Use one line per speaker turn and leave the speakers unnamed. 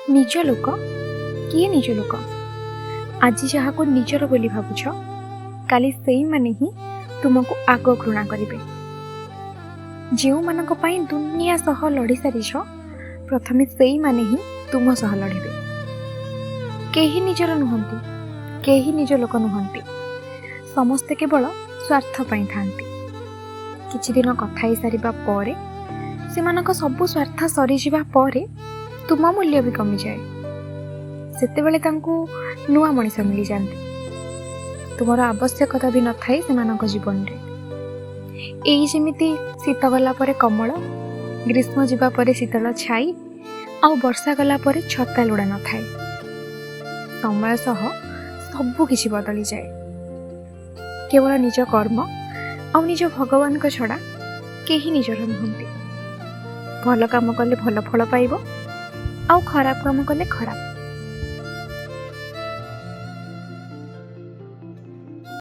ନିଜ ଲୋକ କିଏ? ନିଜ ଲୋକ ଆଜି ଯାହାକୁ ନିଜର ବୋଲି ଭାବୁଛ, କାଲି ସେଇମାନେ ହିଁ ତୁମକୁ ଆଗ ଘୃଣା କରିବେ। ଯେଉଁମାନଙ୍କ ପାଇଁ ଦୁନିଆ ସହ ଲଢ଼ି ସାରିଛ, ପ୍ରଥମେ ସେଇମାନେ ହିଁ ତୁମ ସହ ଲଢ଼ିବେ। କେହି ନିଜର ନୁହନ୍ତି, କେହି ନିଜ ଲୋକ ନୁହନ୍ତି। ସମସ୍ତେ କେବଳ ସ୍ୱାର୍ଥ ପାଇଁ ଥାନ୍ତି। କିଛି ଦିନ କଥା ହେଇସାରିବା ପରେ, ସେମାନଙ୍କ ସବୁ ସ୍ୱାର୍ଥ ସରିଯିବା ପରେ ତୁମ ମୂଲ୍ୟ ବି କମିଯାଏ। ସେତେବେଳେ ତାଙ୍କୁ ନୂଆ ମଣିଷ ମିଳିଯାଆନ୍ତି। ତୁମର ଆବଶ୍ୟକତା ବି ନଥାଏ ସେମାନଙ୍କ ଜୀବନରେ। ଏଇ ଯେମିତି ଶୀତ ଗଲା ପରେ କମଳ, ଗ୍ରୀଷ୍ମ ଯିବା ପରେ ଶୀତଳ ଛାଇ, ଆଉ ବର୍ଷା ଗଲା ପରେ ଛତା ଲୋଡ଼ା ନଥାଏ। ସମୟ ସହ ସବୁ କିଛି ବଦଳିଯାଏ। କେବଳ ନିଜ କର୍ମ ଆଉ ନିଜ ଭଗବାନଙ୍କ ଛଡ଼ା କେହି ନିଜର ନୁହନ୍ତି। ଭଲ କାମ କଲେ ଭଲ ଫଳ ପାଇବ, ଆଉ ଖରାପ କାମ କଲେ ଖରାପ।